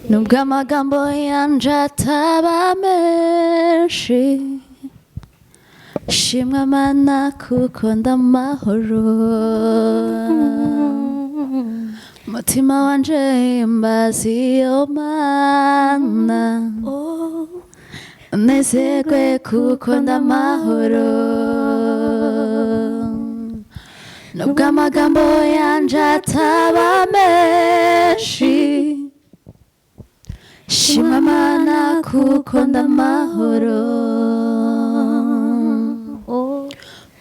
Nubwo amagambo yanje ataba menshi, shimwa Mana kuko ndamahoro. Mutima wanje himbaza iyo Mana, unezerwe kuko ndamahoro. Nubwo amagambo yanje ataba menshi, shimwa Mana kuko ndamahoro.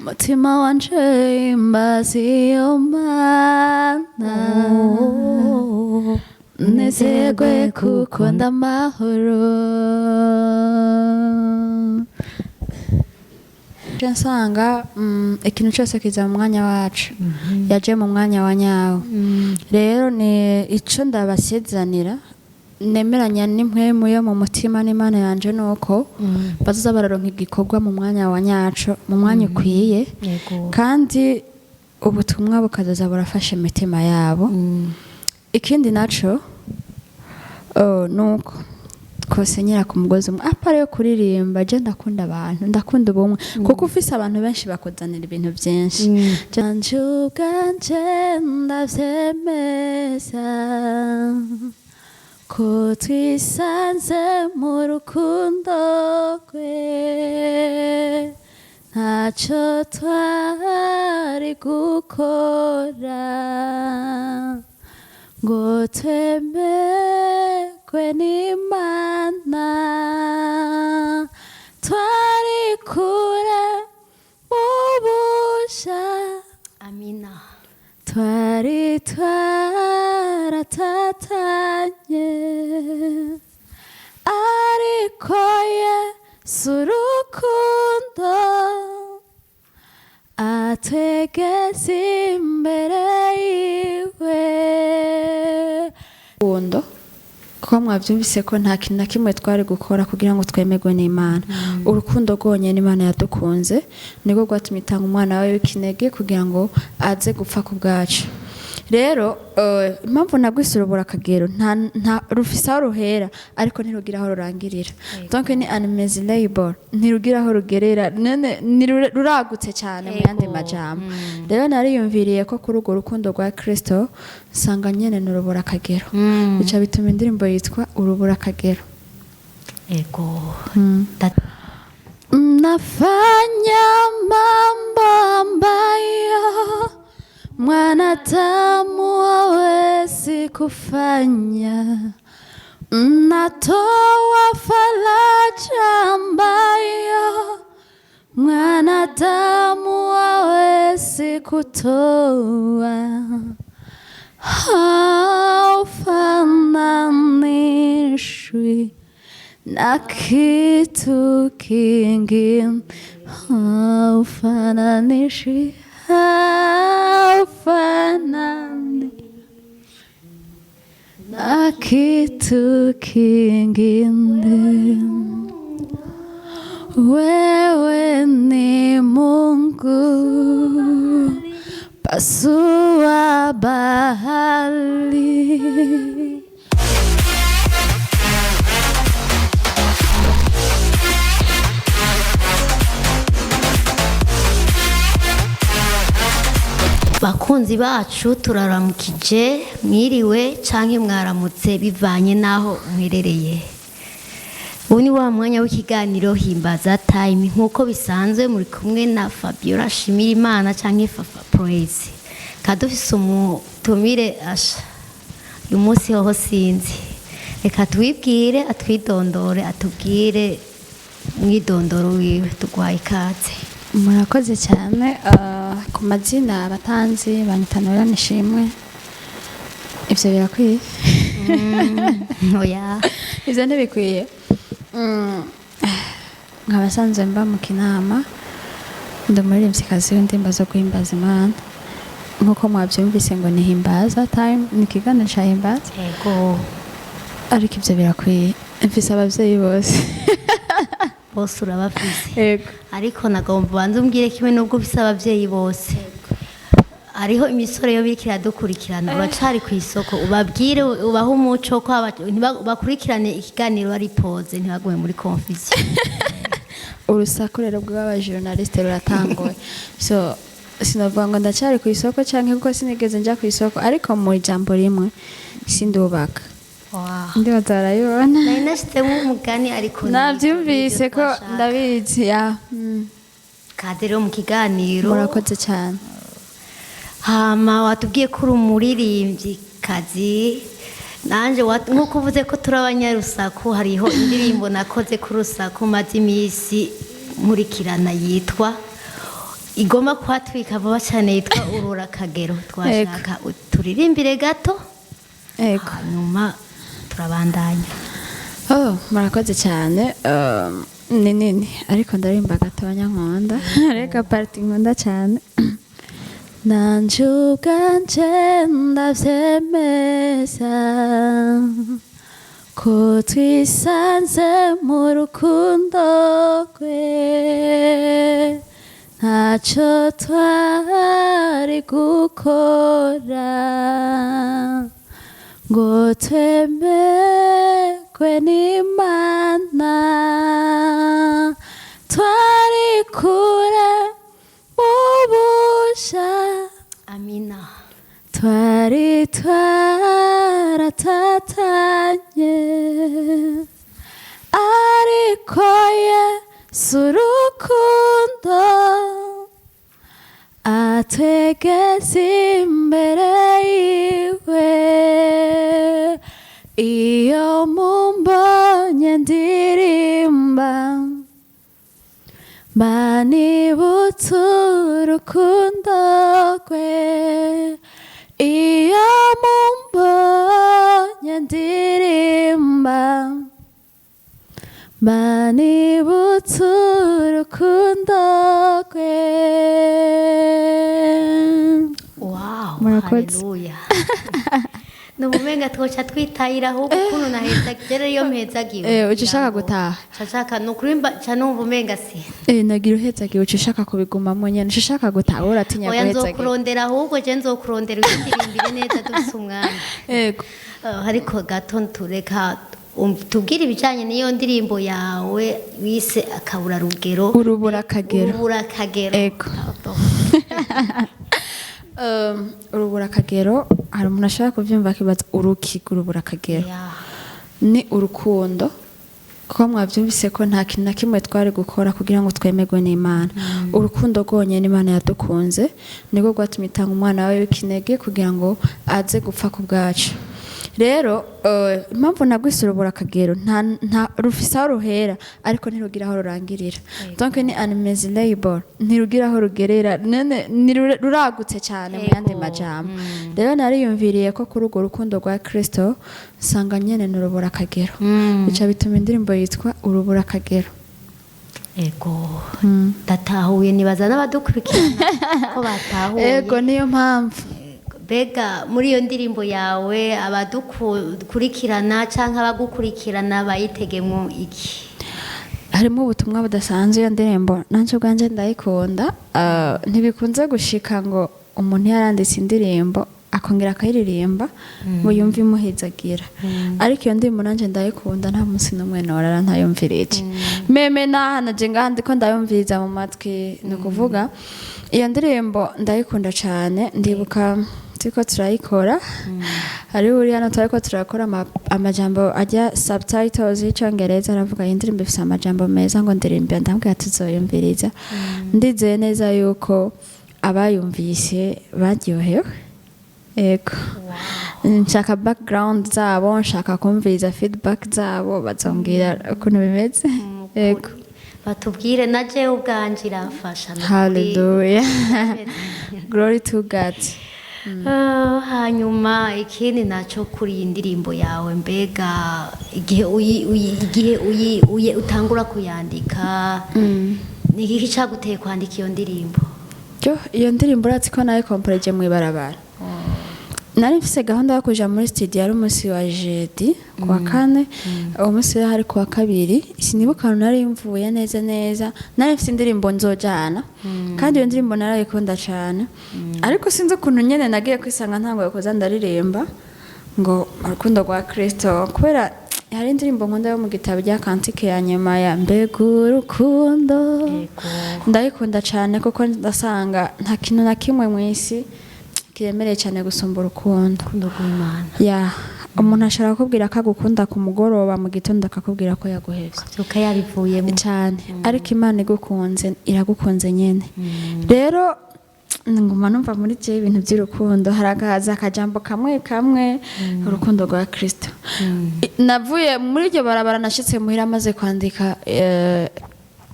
Mutima wanje himbaza iyo Mana, unezerwe kuko ndamahoro. Nsanga ikintu cyose kiza mu mwanya wacu, yaje mu mwanya wa nyawo. Rero ni ico ndabasezanira, nemeranya n'impwemu yo mu mutima n'Imana yanje, nuko bazoza bararonka igikorwa mu mwanya wa nyaco, mu mwanya ukwiye, kandi ubutumwa bukazoza burafasha imitima yabo. Ikindi naco nuko twosenyera ku mugozi umwe, apara yo kuririmba. Je ndakunda abantu, ndakunda ubumwe, kuko ufise abantu benshi bakuzanira ibintu byinshi. Janje ubwanje ndavyemeza ko twisanze mu rukundo rwe, ntacyo twari gukora ngo twemerwe n'Imana. Twari kure mu busha, Amina. Twari twaratatanye, ariko Yesu urukundo atwegeze imbere yiwe. Rukundo, kuko mwabyumvise ko nta kintu na kimwe twari gukora kugira ngo twemerwe n'Imana. Urukundo rwonyine Imana yadukunze nibwo rwatumye itanga umwana we w'ikinege kugira ngo aze gupfa ku bwacu. Rero impamvu nagwise urubura akagero, nta rufise aho ruhera ariko ntirugira aho rurangirira. Donc ni unmeasurable, ntirugira aho rugerera, none ruragutse cyane mu yandi majambo. Rero nariyumviriye ko kuri urwo rukundo rwa Kristo nsanga nyene ni urubura akagero, bica bituma indirimbo yitwa Urubura Akagero. Ego. Mnafanya mambo ambayo mwanadamu hawezi kufanya, mnatoa faraja ambayo mwanadamu hawezi kutoa. Haufananishwi na kitu kingine, haufananishwi, haufanani na kitu kingine. Wewe ni Mungu, pasua bahari. Bakunzi bacu, turaramukije, mwiriwe canke mwaramutse bivanye n'aho muherereye. Ubu ni wa mwanya w'ikiganiro Himbaza Time. Nk'uko bisanzwe, muri kumwe na Fabiola Shimirimana canke Fafa Praise. Kadufise umutumire asha uyu munsi hoho sinzi, reka twibwire, atwidondore, atubwire umwidondoro wiwe. Tuguhaye ikaze. Murakoze cyane. Ku mazina abatanzi banyita Noella Nishimwe. Ivyo birakwiye? Oya. Ivyo ntibikwiye. Nkaba nsanzwe mba mu Kinama, ndi umuririmvyikazi w'indirimbo zo guhimbaza Imana, nk'uko mwavyumvise ngo ni Himbaza Time, ni ikiganiro ca Himbaza. Ego. Ariko ivyo birakwiye, mfise abavyeyi bose. Bose urabafise? Yego. Ariko nagomba ubanze umbwire kimwe: nubwo ufise abavyeyi bose, Hariho imisore yo biriko iradukurikirana, uracari ku isoko? Ubabwire, ubahe umuco ko bakurikirane ikiganiro bari posé, ntibagume muri confusion. Urusaku rero rw'abajournaliste ruratangoye. So sinavuga ngo ndacyari ku isoko canke, kuko sinigeze nja ku isoko, ariko mu ijambo rimwe, sindubaka. Ndibaza barayibona. Nari nashizemo umugani, ariko Nabyumvise nibyo ko twashaka. Ndabizi ya. Kaze rero mu kiganiro. Murakoze cyane. Hama watubwiye ko uri umuririmbyikazi. Nanje nk'uko uvuze ko turi abanyarusaku, hariho indirimbo nakoze ku rusaku maze iminsi nkurikirana, yitwa, igomba kuhatwika vuba cyane, yitwa "Urura Akagero". Twashaka turirimbire gato. Ego. Hanyuma turabandanya. Oh, murakoze cyane. Ni nini, ariko ndarimba gatonya nkunda, reka partie nkunda cyane. Nanje ubwanje ndavyemeza ko twisanze mu rukundo rwe, ntacyo twari gukora ngo twemerwe n'Imana. Twari kure mu busha, Amina. twari twaratatanye, ariko Yesu urukundo atwegeze imbere yiwe. Iyo mumbonye ndirimba, mba nibutse urukundo rwe. Iyo mumbonye ndirimba, mba nibutse urukundo rwe. Wow. Murakoze. Haleluya! Nubumenga twoca twitahira ahubwo, ukuntu naheza rero, iyo mpezagiwe. Uca ushaka gutaha. Nca nshaka, ni ukuri nca numva umenga si Nagira uhezagiwe uca ushaka kubigumamo nyene, uca ushaka gutaha, uratinya Oya. guhezagiwe. Nzokurondera ahubwo, je nzokurondera uyindirimbire neza dufise umwanya. Yego. Ariko gato tureka tubwire ibijanye n'iyo ndirimbo yawe wise "Akabura rugero". "Urubura akagero". "Urubura akagero". Ego. Pardon. "Urubura akagero", hari umuntu ashobora kuvyumva akibaza uruki urubura akagero. Ni urukundo, kuko mwabyumvise ko nta kintu na kimwe twari gukora kugira ngo twemerwe n'Imana. Urukundo rwonyine Imana yadukunze nibwo rwatumye itanga umwana wawe w'ikinege kugira ngo aze gupfa ku bwacu. Rero impamvu nagwise "Urubura akagero", nta rufise aho ruhera, ariko ntirugira aho rurangirira. Donc ni unmeasurable, ntirugira aho rugerera. None ni ruragutse cyane, mu yandi majambo. Rero nariyumviriye ko kuri urwo rukundo rwa Kristo, nsanga nyene nurubura akagero, bica bituma indirimbo yitwa "Urubura akagero". Ego, ndatahuye. Nibaza n'abadukurikirana ko batahuye. Ego, niyo mpamvu. Mbega muri iyo ndirimbo yawe, abadukurikirana cyangwa abagukurikirana bayitegemwo iki? Harimo ubutumwa budasanzwe. Iyo ndirimbo nanje ubwanje ndayikunda. Ntibikunze gushika ngo umuntu yaranditse indirimbo akongera akayiririmba ngo yumve imuhezagira, ariko iyo ndirimbo nanje ndayikunda. Nta munsi n'umwe norara ntayumvirije. Même naha naje ngaha ndiko ndayumviriza mu matwi. Ni ukuvuga iyo ndirimbo ndayikunda cane. Ndibuka turiko turayikora, hariho uri hano, turiko turakora amajambo ajya subtitles y'Icongereza, aravuga iyi ndirimbo ifise amajambo meza, ngo ndirimbe. Ndamubwira tuzoyumviriza. Ndizeye neza yuko abayumvise baryohewe. Ego, nshaka background zabo, nshaka kumviriza feedback zabo, bazongera ukuntu bimeze. Ego. Batubwire. Na jewe ubwanje iramfasha, ni ukuri. Hallelujah, glory to God. Hanyuma ikindi naco kuri iyi ndirimbo yawe, mbega igihe uyi utangura kuyandika, ni iki caguteye kwandika iyo ndirimbo? Yo, iyo ndirimbo uratsi ko nayo komporeje mw'ibarabara. Nari mfise gahunda yo kuja muri studio, yari umunsi wa jeudi, kuwa kane. Uwo munsi rero hari kuwa kabiri, sinibuka ahantu nari mvuye neza neza. Nari mfise indirimbo nzojana, kandi iyo ndirimbo narayikunda cane, ariko sinzi ukuntu nyene nagiye kwisanga ntanguye kuza ndaririmba ngo urukundo rwa Kristo, kubera hari indirimbo nkunda yo mu gitabo rya Cantique ya nyuma ya mbega urukundo. Ndayikunda cyane kuko ndasanga nta kintu na kimwe mu isi kiremereye cyane gusumba urukundo. Urukundo rw'Imana. Ya, umuntu ashobora kukubwira ko agukunda ku mugoroba, mu gitondo akakubwira ko yaguhevye. Vyuka yabivuyemo. Cyane, ariko Imana igukunze iragukunze nyene. Rero nguma numva muri je ibintu by'urukundo, haragaza akajambo kamwe kamwe, urukundo rwa Kristo. Navuye muri iryo barabara, nashitse muhira amaze kwandika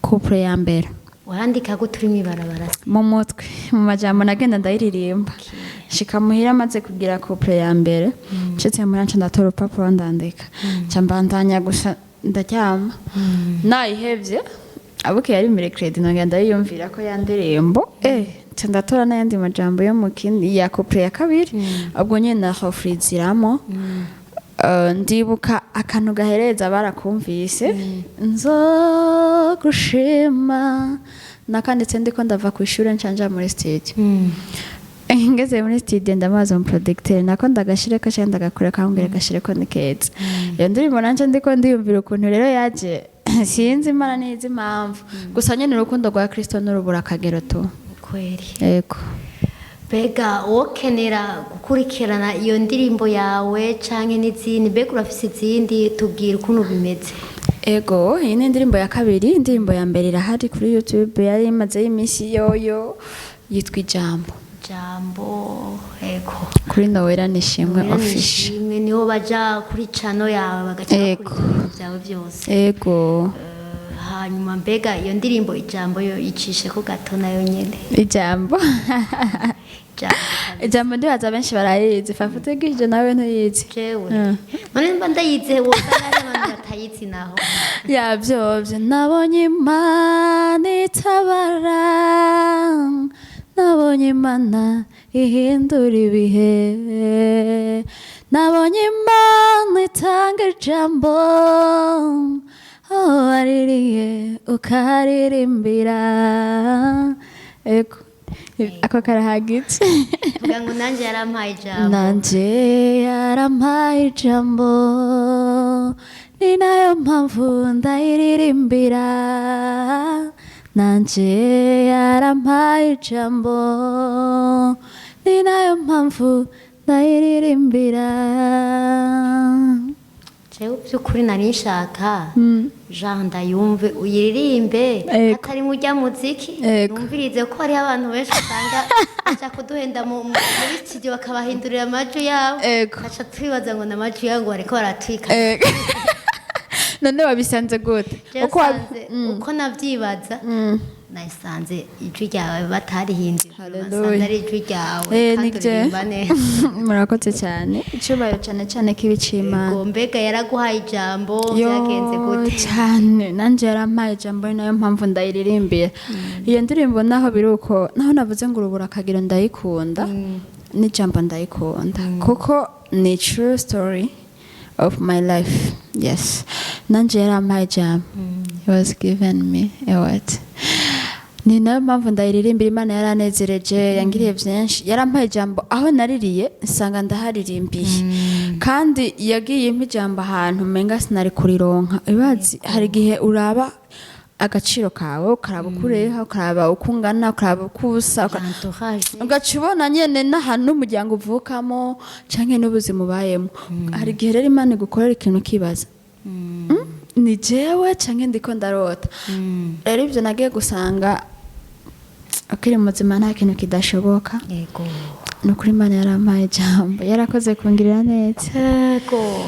couplet ya mbere. Warandika gute uri mw'ibarabara? Mu mutwe, mu majambo nagenda ndayiririmba. Shika muhira amaze kugira couplet ya mbere, nshitse muhira nca ndatora urupapuro ndandika, nca mbandanya gusa ndaryama. Nayihevye abuke yari mercredi, nongera ndayiyumvira ko ya ndirimbo, nca ndatora n'ayandi majambo yo mu kindi ya couplet ya kabiri. Ubwo nyene nahofuriziramo. Ndibuka akantu gahereza barakumvise nzogushima, nakanditse ndiko ndava ku ishuri nca muri studio. Ngeze muri studio ndamaza mu producteur, nako ndagashireko cyangwa ndagakureka, akambwira gashireko ni keza. Iyo ndirimbo nanje ndiko ndiyumvira ukuntu rero yaje, sinzi Imana nizi impamvu, gusa nyene urukundo rwa Kristo n'urubura akagero tu. Kweri. Yego. Mbega wokenera gukurikirana iyo ndirimbo yawe canke n'izindi, mbega urafise izindi? Tubwira ukuntu bimeze. Ego, iyi ni indirimbo ya kabiri. Indirimbo ya mbere irahari kuri YouTube, yari imazeyo iminsi yoyo, yitwa Ijambo. Jambo, ego. Kuri Nowera Nishimwe Nowera Official. Nishimwe, niho baja kuri channel yawe bagaca Ego. bakurikirana ibintu byawe byose. Ego. Hanyuma mbega iyo ndirimbo Ijambo yo icishe ko gato nayo nyene. Ijambo. Ijambo kabisa. Ijambo ndibaza benshi barayizi. Fafutegije nawe ntuyizi? Jewe none mba ndayize, wosanga hari abantu batayizi naho. Yavyovyo, nabonye Imana itabara, nabonye Imana ihindura ibihe, nabonye Imana itanga ijambo, aho waririye ukaririmbira. Ego, ako karahagije. Vuga ngo nanjye yarampaye ijambo. Nanje yarampaye ijambo, ni nayo mpamvu ndayiririmbira. Nanje yarampaye ijambo, ni nayo mpamvu ndayiririmbira. Jewe by'ukuri nari nshaka Jean ndayumve uyiririmbe Ego. hatari mujya muziki. Ego. Numvirize ko hariho abantu benshi usanga baca kuduhenda muri studio bakabahindurira amajwi yabo. Ego. Baca twibaza ngo ni amajwi yabo, ngo bariko baratwika. None wabisanze gute? Jewe Uko nsanze, uko navyibaza, nasanze ijwi ryawe batarihinduye. Hallelujah. Nasanze ari ijwi ryawe kandi nibyo. uririmba neza. Murakoze cyane, icyubahiro cyane cyane k'ibicimana. Ego, mbega yaraguhaye ijambo, Yo, byagenze gute? Cyane, nanjye yarampaye ijambo, ari nayo mpamvu ndayiririmbira iyo ndirimbo. Naho biri uko, naho navuze ngo urubura akagero ndayikunda, n'ijambo ndayikunda kuko ni true story of my life. Yes, nanjye yarampaye ijambo. He was given me a word, ni nayo mpamvu ndayiririmbira. Imana yaranezereje, yangiriye byinshi, yarampaye ijambo aho naririye nsanga ndaharirimbiye, kandi yagiye impa ijambo ahantu umenga sinari kurironka. Ibazi hari igihe uraba agaciro kawe, ukaraba uko ureha, ukaraba uko ungana, ukaraba uko usa, Entourage. ugaca ubona nyene n'ahantu n'umuryango uvukamo canke n'ubuzima ubayemo. Hari igihe rero Imana igukorera ikintu ukibaza: "Ni jewe canke ndiko ndarota?" Rero ibyo nagiye gusanga ukiri muzima nta kintu kidashoboka. Ni ukuri, Imana yarampaye ijambo, yarakoze kungirira neza. Yego.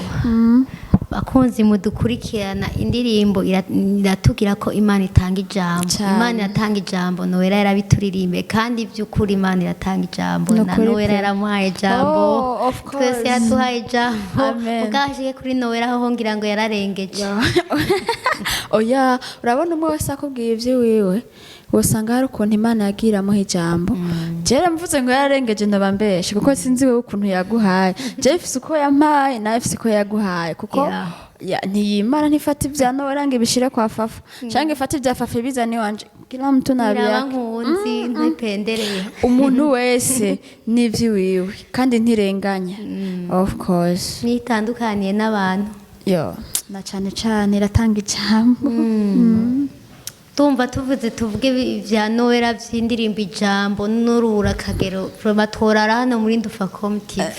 Bakunzi mudukurikirana, indirimbo iratubwira ko Imana itanga ijambo. Cane. Imana iratanga ijambo. Nowera yarabituririmbe, kandi by'ukuri Imana iratanga ijambo. Ni Na ukuri Nowera pe. yaramuhaye ijambo. Oh, of course. Twese yaraduhaye ijambo. Amen. Ubwashike kuri Nowera aho ngira ngo yararengeje. Oya, urabona umwe wese akubwiye iby'iwiwe, usanga hari ukuntu Imana yagiye iramuha ijambo. Jera mvuze ngo yararengeje, ndoba mbeshe, kuko sinzi wewe ukuntu yaguhaye. Jewe ifise uko yampaye, nawe ifise uko yaguhaye, kuko ya, ntiyimara, ntifata ibya Nowera ngo ibishire kwa Fafa, canke ifate ibya Fafa ibizane iwanje. Kila mtu na Iraba vyake. nkunzi ntipendereye. Umuntu wese n'ivy'iwiwe, kandi ntirenganya, of course. Nitandukaniye n'abantu. Yo, na cane cane iratanga ijambo. Tumva tuvuze, tuvuge vya Nowera vy'indirimbo Ijambo n'Urura Akagero, vraiment tworara hano muri Ndufacom TV.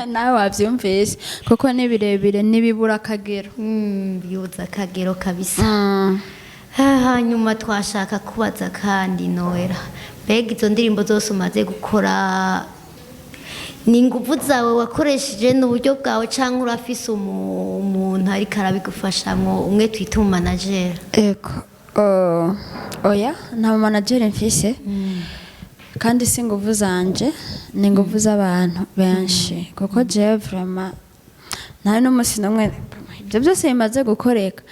Nawe wavyumvise, kuko ni birebire, n'ibibura akagero. Bibuza akagero kabisa. Hanyuma twashaka kubaza kandi Nowera, mbega izo ndirimbo zose umaze gukora ni ingufu zawe wakoresheje n'uburyo bwawe, cyangwa urafise umuntu ariko arabigufashamwo, umwe twita umumanageri? Ego. Oh, oya, nta manager mfise, kandi si ingufu zanje, ni ingufu z'abantu benshi, kuko jewe vraiment nta n'umunsi n'umwe ibyo byose bimaze gukoreka,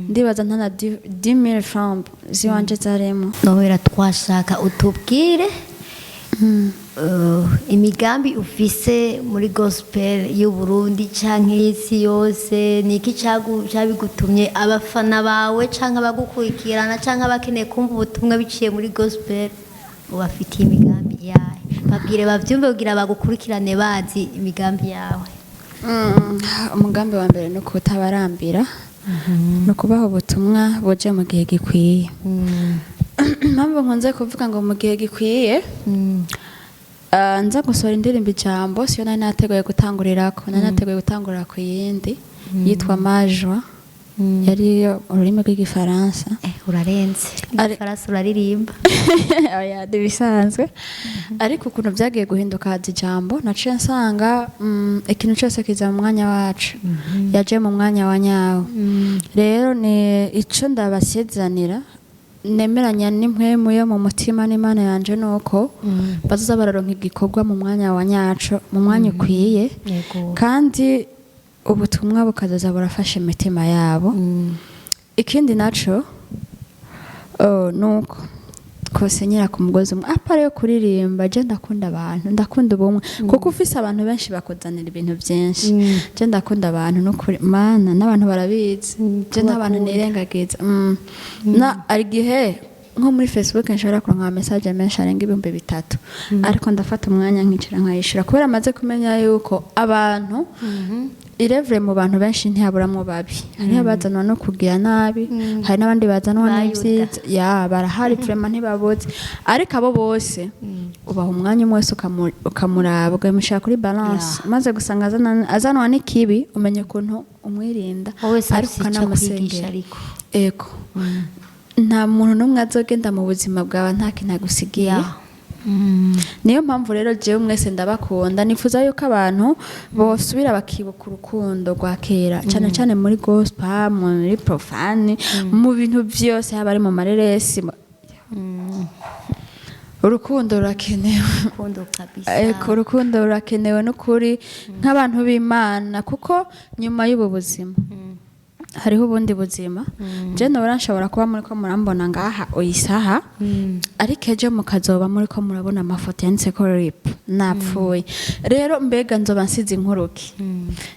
ndibaza nta na 10,000 francs ziwanje zarimo. Nowera, twashaka utubwire imigambi ufise muri gospel y'u Burundi canke y'isi yose. Ni iki cabigutumye? Abafana bawe canke abagukurikirana canke abakeneye kumva ubutumwa biciye muri gospel, ubafitiye imigambi yawe? Babwire bavyumve kugira bagukurikirane bazi imigambi yawe. Umugambi wa mbere ni ukutabarambira, ni ukubaha ubutumwa buje mu gihe gikwiye. Impamvu nkunze kuvuga ngo mu gihe gikwiye, nza gusohora indirimbo Ijambo, siyo nari nateguye gutangurirako. Nari nateguye gutangurira ku yindi yitwa Majwa, yari iyo ururimi rw'Igifaransa. Urarenze. Igifaransa uraririmba. Oya, ni ibisanzwe, ariko ukuntu byagiye guhinduka haza Ijambo, naciye nsanga ikintu cyose kiza mu mwanya wacu, yaje mu mwanya wa nyawo. Rero ni ico ndabasezanira, nemeranya n'impwemu yo mu mutima n'Imana yanje, nuko bazoza bararonka igikorwa mu mwanya wa nyaco, mu mwanya ukwiye, kandi ubutumwa bukazoza burafasha imitima yabo. Ikindi naco, oh, nuko twosenyera ku mugozi umwe, à part yo kuririmba. Je ndakunda abantu, ndakunda ubumwe, kuko ufise abantu benshi bakuzanira ibintu byinshi. Je ndakunda abantu n'ukuri Mana, n'abantu barabizi. Je nta bantu Tubakunda. nirengagiza. Na hari igihe nko muri Facebook nshobora kuronka message menshi arenga 3000, ariko ndafata umwanya nkicara nkayishura, kubera amaze kumenya yuko abantu irevure mu bantu benshi ntihaburamwo babi. Hariho abazanwa no kugira nabi, hari n'abandi bazanwa Bayuda. n'ivyiza. Ya, barahari vraiment, ntibabuze. Ariko abo bose ubaha umwanya umwe wese, ukamuraba, ukamushyira kuri balance. Maze gusanga azanwa n'ikibi, umenya ukuntu umwirinda, Wowe wese ariko afise ico akwigisha. ukanamusengera. Ariko Ego, nta muntu n'umwe azogenda mu buzima bwawe nta kintu agusigiye. Niyo mpamvu rero jewe mwese ndabakunda. Nifuza yuko abantu bosubira bakibuka urukundo rwa kera, cyane cyane muri gospel, muri profane, mu bintu byose, haba ari mu mareresi, urukundo rurakenewe. Urukundo kabisa. Eko, urukundo rurakenewe n'ukuri nk'abantu b'Imana, kuko nyuma y'ubu buzima hariho ubundi buzima. Je nobora nshobora kuba muri ko murambona ngaha uyisaha, ariko ejo mukazoba muri ko murabona amafoto yanditse ko RIP, napfuye. Rero mbega nzoba nsize inkuruki?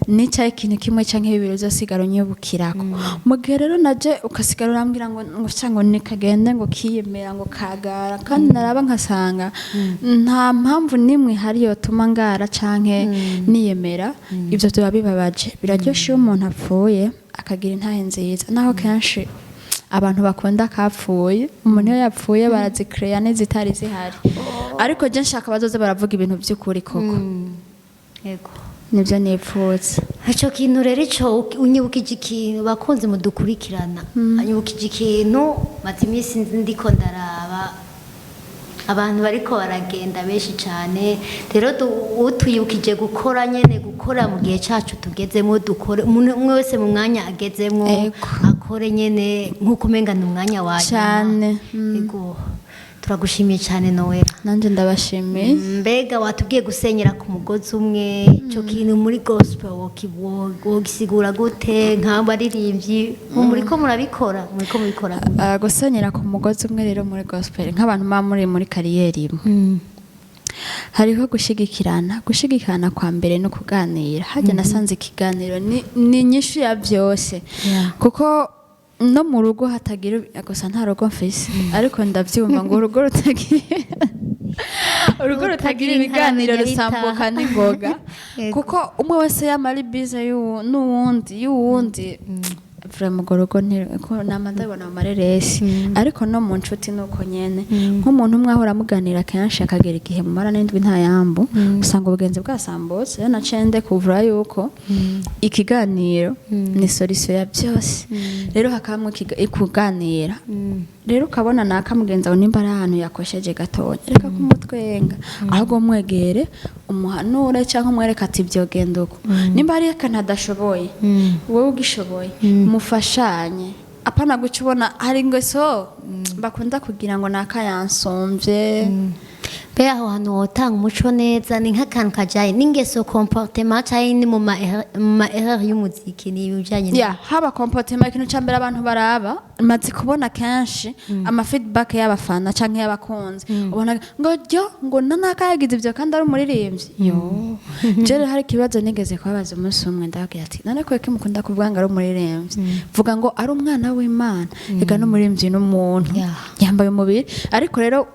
Nicyaye ikintu kimwe canke bibiri uzosigara unyibukirako. Mu gihe rero naje ukasigara urambwira ngo cyangwa nikagende, ngo kiyemera, ngo kagara, kandi naraba nkasanga nta mpamvu n'imwe ihari yotuma ngara canke niyemera, ivyo biba bibabaje. Biraryoshe iyo umuntu apfuye akagira intahe nziza, naho kenshi abantu bakunda kapfuye. Umuntu iyo yapfuye barazikereya n'izitari zihari, ariko je nshaka bazoze baravuga ibintu by'ukuri koko. Nibyo nipfutse. Ico kintu rero, ico unyibukije ikintu, bakunze mudukurikirana, anyibukije ikintu maze iminsi ndiko ndaraba abantu bariko baragenda benshi cane. Rero utwibukije gukora nyene, gukora mu gihe cacu tugezemo, dukore umuntu umwe wese mu mwanya agezemo, akore nyene nk'uko umenga ni umwanya wa nyuma. Cane. Ego, turagushimiye cyane, Noella. Nanjye ndabashimiye. Mbega watubwiye gusenyera ku mugozi umwe, icyo kintu muri gospel wogisigura gute? Nk'abaririmbyi muriko murabikora, muriko mubikora gute? Gusenyera ku mugozi umwe rero muri gospel, nk'abantu muba muri carrière imwe. Hariho gushigikirana. Gushigikirana kwa mbere no kuganira. Hajya nasanze ikiganiro ni inyishu ya byose, kuko no mu rugo hatagira, gusa nta rugo mfise, ariko ndabyumva ngo urugo rutagira ibiganiro rusambuka n'ingoga, kuko umwe wese yamara ibize n'uwundi y'uwundi. Vraiment, urwo rugo ko nama ndabona mu mareresi, ariko no mu nshuti nuko nyene. Nk'umuntu umwe ahora amuganira kenshi, akagera igihe mumara n'indwi nta yambu, usanga ubugenzi bwasambutse. Rero naciye ndekuvura yuko ikiganiro ni solution ya byose. Rero hakabamwo kuganira, rero ukabona naka mugenzi wawe nimba ari ahantu yakosheje gatonya, reka kumutwenga, ahubwo mwegere, umuhanure cyangwa umwereke ati byogenda uko. Nimba hari akantu adashoboye, wowe ugishoboye, mufashanye, apana guca ubona hari ingeso bakunda kugira ngo naka yansumvye. Mbe aho hantu wotanga umuco neza, ni nk'akantu kajanye n'ingeso, comportement, canke ni mu ma erreur y'umuziki, ni ibijanye Ya, haba comportement, ikintu ca mbere abantu baraba, maze kubona kenshi ama feedback y'abafana canke y'abakunzi, ubona ngo ryo ngo nanaka yagize ivyo kandi ari umuririmbyi. Yo je rero hari ikibazo nigeze kubabaza umunsi umwe, ndababwira ati: "None ko mukunda kuvuga ngo ari umuririmbyi, vuga ngo ari umwana w'Imana." Ega n'umuririmbyi n'umuntu yambaye umubiri. Ariko rero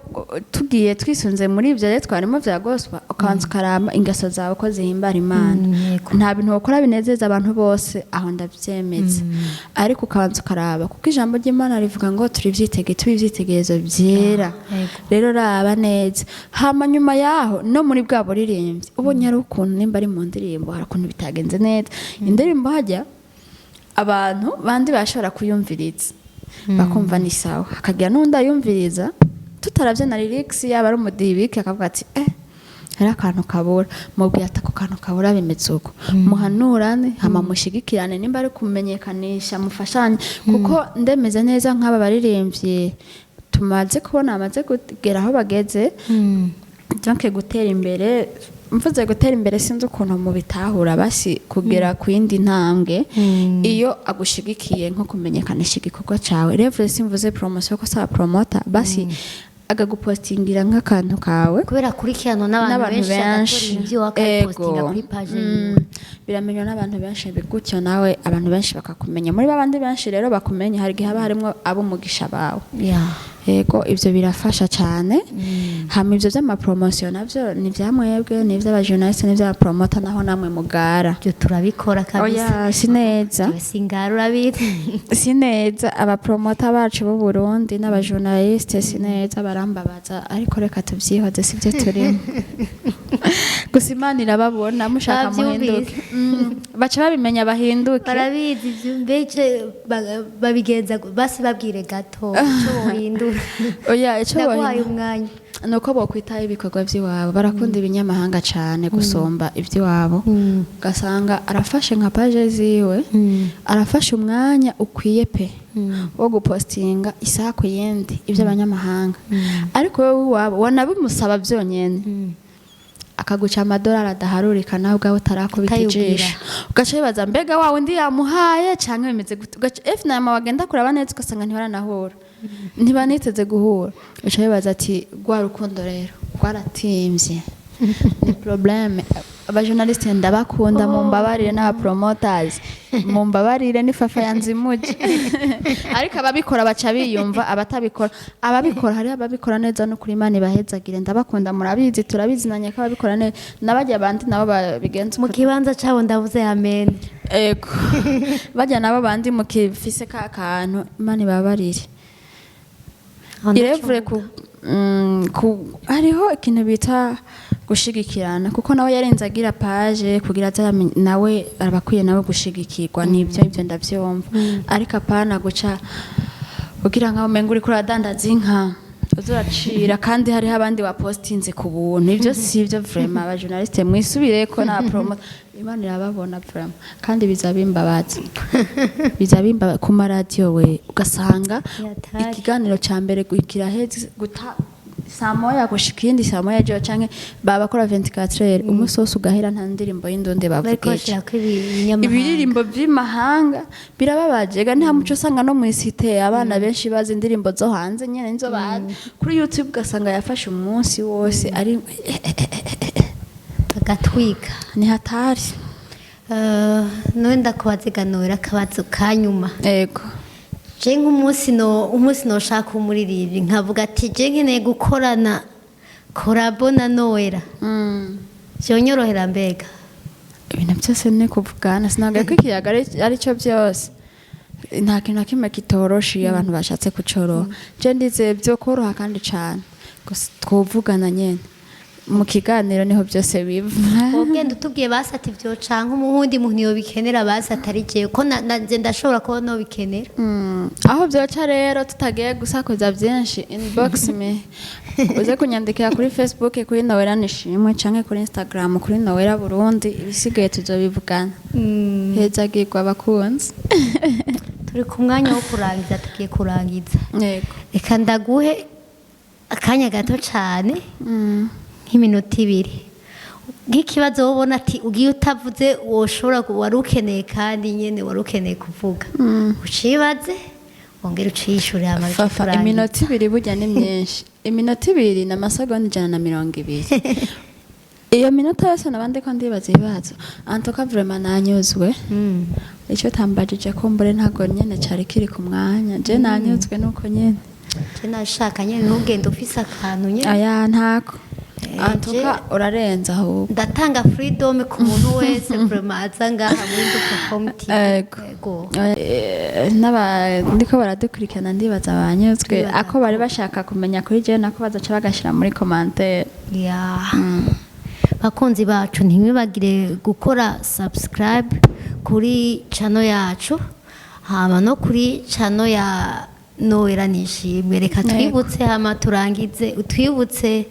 tugiye twisunze muri ibyo rero twarimo vya gospel, ukabanza ukaraba ingeso zawe ko zihimbara Imana. Nta bintu wakora binezeza abantu bose, aho ndabyemeza, ariko ukabanza ukaraba, kuko ijambo ry'Imana rivuga ngo turi ivyitege, tube ivyitegererezo vyera. Rero raba neza, hama nyuma yaho no muri bwa buririmbyi ubonye ari ukuntu, nimba ari mu ndirimbo hari ukuntu bitagenze neza, indirimbo hajya abantu bandi bashobora kuyumviriza bakumva ni sawa, hakagira n'undi ayumviriza tutaravye na lyrics, yaba ari umudibike, akavuga ati: "Eh, hari akantu kabura." Mubwiye ati: "Ako kantu kabura bimeze uko." Muhanurane, hama mushigikirane. Nimba ari kumenyekanisha, mufashanye, kuko ndemeze neza nk'aba baririmbyi tumaze kubona bamaze kugera aho bageze, donc gutera imbere, mvuze gutera imbere sinzi ukuntu mubitahura, basi kugera ku yindi ntambwe, iyo agushigikiye nko kumenyekanisha igikorwa cawe, rero simvuze promotion ko saba promoter, basi akagupostingira nk'akantu kawe. Kubera akurikiranwa n'abantu n'abantu benshi, agatora benshi. ivyo akabipostinga kuri page yiwe. Biramenywa n'abantu benshi gutyo, nawe abantu benshi bakakumenya. Muri babandi benshi rero bakumenya, hari igihe haba harimwo ab'umugisha bawe. Yego, ibyo birafasha cyane. Hama ibyo by'amapromosiyo nabyo ni ibyamwebwe, ni iby'abajournaliste, ni iby'abapromota, naho namwe mugara. Ibyo turabikora kabisa. Oya, si neza. Jewe singara, urabizi. Si neza. Abapromota bacu b'u Burundi n'abajournaliste si neza, barambabaza, ariko reka tubyihoze, si byo turimo. Gusa Imana irababona, mushaka Bavyumvise. muhinduke. Baca babimenya, bahinduke. Barabizi ivyo mbece babigenza basi, babwire gato ico bohindura. Oya, ico Ndaguhaye bohindura umwanya. Ni uko bokwitaho ibikorwa by'iwabo. Barakunda ibinyamahanga cyane gusumba iby'iwabo. Ugasanga arafashe nka page ziwe, arafashe umwanya ukwiye pe wo gupostinga isaha ku yindi iby'abanyamahanga, ariko wowe iwabo wanabimusaba byonyine akaguca amadolari adaharurika, nawe ubwawe utarakubita Utayubwira. ijisho, ugaca wibaza: mbega wa wundi yamuhaye canke bimeze gute? Ugaca finalement wagenda kuraba neza, ugasanga ntibaranahura, ntibaniteze guhura. Ugaca wibaza ati: "Rwa rukundo rero rwaratimvye." Ni problème. Abajournaliste ndabakunda, mumbabarire, n'abapromoters mumbabarire, ni fafa yanzimuje, ariko ababikora baca biyumva, abatabikora, ababikora, hariho ababikora neza, no kuri Imana ibahezagire, ndabakunda, murabizi, turabizinanye ko ababikora neza n'abajya abandi nabo babigenza Mu uko. kibanza cabo ndavuze amen. Ego, bajya nabo bandi mukifise ka kantu, Imana ibabarire. Aho ndaco Irevure ku hariho ikintu bita gushigikirana, kuko nawe yarenze agira page kugira aze nawe arabakwiye nawe gushigikirwa, nibyo, ibyo ndavyumva, ariko apana guca kugira nkaho umenga uriko uradandaza inka uzuracira kandi hariho abandi wapostinze ku buntu. Ibyo si ibyo vraiment. Abajournaliste mwisubireko na promoter, Imana irababona vraiment, kandi biza bimbabaza, biza bimbabaza ku maradiyo we, ugasanga Yatari. ikiganiro ca mbere kiraheze guta Saa 1 gushika iyindi saa 1 ejo, canke baba bakora 24 heures, umunsi wose ugahera nta ndirimbo y'indundi Bariko bavugije. bashirako ibinyamahanga. Ibiririmbo by'imahanga birababaje ga. Nta muco usanga no mu isite abana benshi bazi indirimbo zo hanze nyene, nizo bazi. Kuri YouTube ugasanga yafashe umunsi wose ari Agatwika. Ni hatari. None ndakubaziganura akabazo ka nyuma. Ego. Je nk'umunsi no umunsi noshaka umuririmbyi, nkavuga ati je nkeneye gukorana collabo na Noella, vyonyorohera mbega? Ibintu byose ni kuvugana. Sinaga ko ikiyaga ari cyo byose. Nta kintu na kimwe kitoroshe iyo abantu bashatse kucoroha. Je ndizeye byo koroha kandi cane, gusa twovugana nyene mu kiganiro, niho byose biva. Wogenda utubwiye basi ati vyo canke umuhundi muntu yobikenera, basi atari jewe, ko nanje ndashobora kuba nobikenera. Aho byoca rero, tutagiye gusakuza byinshi, inbox me, uze kunyandikira kuri Facebook kuri Noella Nishimwe, canke kuri Instagram kuri Noella Burundi. Ibisigaye tuzobivugana. Hezagirwa abakunzi. Turi ku mwanya wo kurangiza, tugiye kurangiza. Yego. Reka ndaguhe akanya gato cane, nk'iminota 2, nk'ikibazo wobona ati ugiye utavuze woshobora wari ukeneye, kandi nyene wari ukeneye kuvuga, ucibaze wongere uciyishure hama duce Fafa, turangize. iminota 2 burya ni myinshi. Iminota 2 ni amasegonda 120. Iyo minota yose nabandi ko ndibaza ibibazo. Antoka vraiment nanyuzwe. Icyo tambajije kumbure ntabwo nyene cari kiri ku mwanya. Je nanyuzwe nuko nyene. Je nashaka nyene ntugende ufise akantu nyene. Aya, ntako. Antuka urarenza ahubwo. Ndatanga freedom ku muntu wese vraiment aza ngaha muri Nduperform TV. Ego. Ego. N'aba ndiko baradukurikirana, ndibaza banyuzwe. Ndibaza. Ako bari bashaka kumenya kuri jewe nako bazoca bagashira muri commentaire. Ya. Bakunzi bacu, ntimwibagire gukora subscribe kuri channel yacu, hama no kuri channel ya Noella Nishimwe. Reka twibutse hama turangize, utwibutse.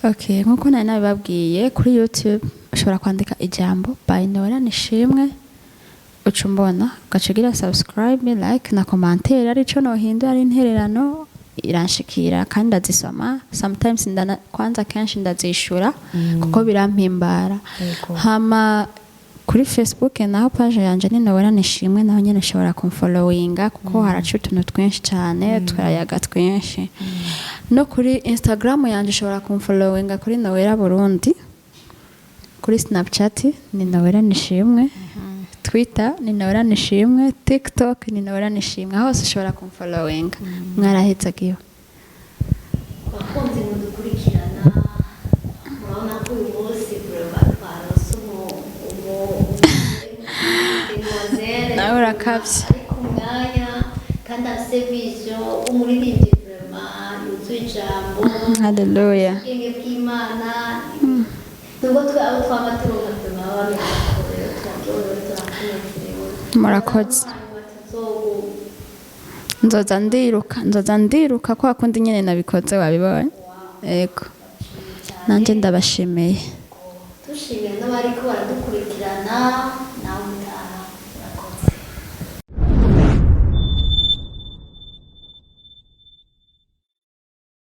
Okay, nkuko nari nabibabwiye, kuri YouTube ushobora kwandika ijambo by Noella Nishimwe, uca umbona, ugaca ugira subscribe, like na commentaire. Arico nohindura, ari intererano, iranshikira kandi ndazisoma. Sometimes ndana, kwanza kenshi ndazishura kuko birampimbara. Hama kuri Facebook naho page yanje ni Noella Nishimwe, naho nyene ushobora kumfollowinga kuko haraca utuntu twinshi cyane, turayaga twinshi. No kuri Instagram yanje ushobora kumfollowinga kuri Noella Burundi, kuri Snapchat ni Noella Nishimwe, Twitter ni Noella Nishimwe, TikTok ni Noella Nishimwe. Aho hose ushobora kumfollowinga. Mwarahetsagiwe. Bakunzi mudukurikirana, murabona ko uyu munsi vraiment twaronse umu demoiselle Nawe urakavye. ari ku mwanya kandi afise vision, umuririmbyi vraiment yuzuye ijambo, Haleluya. ubwenge bw'Imana. Nubwo twe abo twaba turonka vraiment baba bameze uko, rero turaryohewe, turakunezerewe. Murakoze. Hanyuma tuzogu Nzoza ndiruka, nzoza ndiruka kwa kundi nyene nabikoze, wabibonye. Yego, nanjye ndabashimiye. Dushimira n'abariko baradukurikirana nawe.